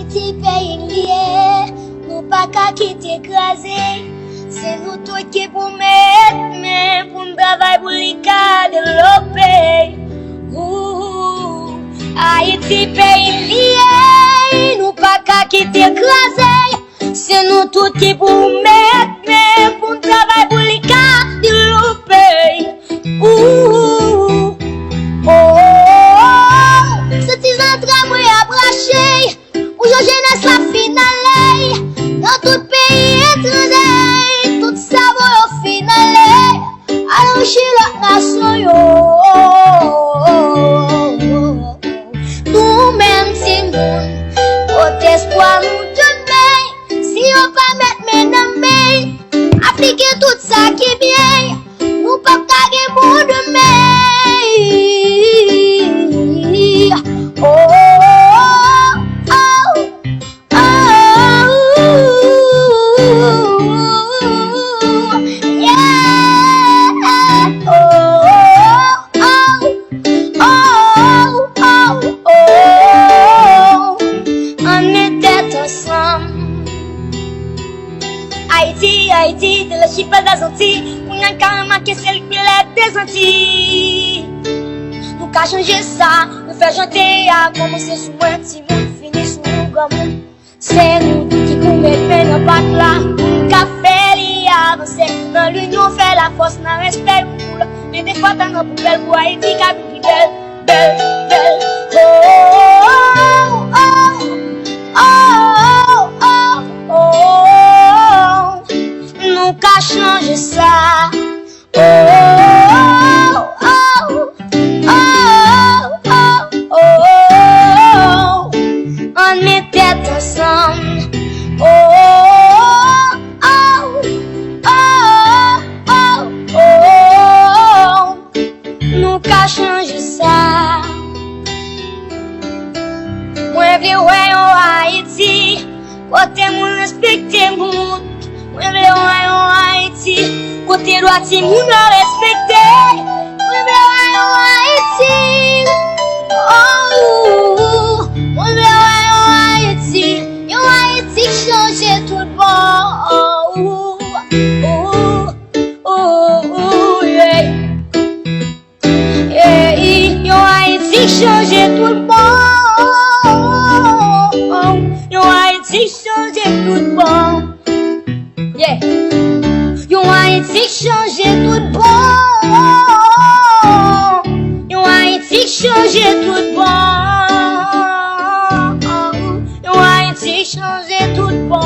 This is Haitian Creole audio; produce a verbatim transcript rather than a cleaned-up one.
Ayiti peyi n li ye, nou pa ka kite kraze. Se nou tout ki pou met men pou n travay pou li ka devlope. Ooh, Ayiti peyi n li ye, nou pa ka kite kraze. Se nou tout ki pou met men pou n travay pou li ka devlope. Ooh, oh, oh, oh. Se ti zantray mwen ap rache. Pou jan jenès la fin ale nan tout peyi etranje, tout sèvo yo fin ale al anrichi lòt nasyon yo. Nou menm timoun, pot espwa nou demen. Si yo pa met men nan men, Afrik gen tout sa ki byen. Nou p ap ka gen bon demen. Oh, oh, oh, oh, oh, yeah. Oh, oh, oh, oh, oh, oh. Ann met tèt ansanm. Ayiti, Ayiti, de lechipèl dè Zanti, kounye a n ka remake se l ki lè dè Zanti. Nou ka chanje sa, nou fè jan te ye a, kòmanse sou mwen timoun, fini sou ou granmoun. Se nou tout ki pou met men nan pat la, pou n ka fè li avanse. Nan linyon fè lafòs, nan respè youn pou lòt. Men defwa tan nan poubèl pou Ayiti ka vin pi bèl, bèl, bèl. Oh, oh, oh, oh, oh, oh, oh. Nou ka chanje sa. Oh, oh, oh, oh, oh, oh. Ann met tèt ansanm. Oh, oh, oh, oh, oh, oh. Nou ka chanje sa. Mwen vle wè yon Ayiti kote moun respekte moun. Mwen vle wè yon Ayiti kote dwa timoun yo respekte. Mwen vle wè yon Ayiti, oh, mwen vle wè yon Ayiti, yon Ayiti k chanje tout bò. Oh, oh, oh, oh, yeah. Ey, yon Ayiti k chanje tout bò. Yon Ayiti k chanje tout bò. Yeah. Yon Ayiti k chanje tout bò. Yon Ayiti k chanje tout bò. Yon Ayiti k chanje tout bò.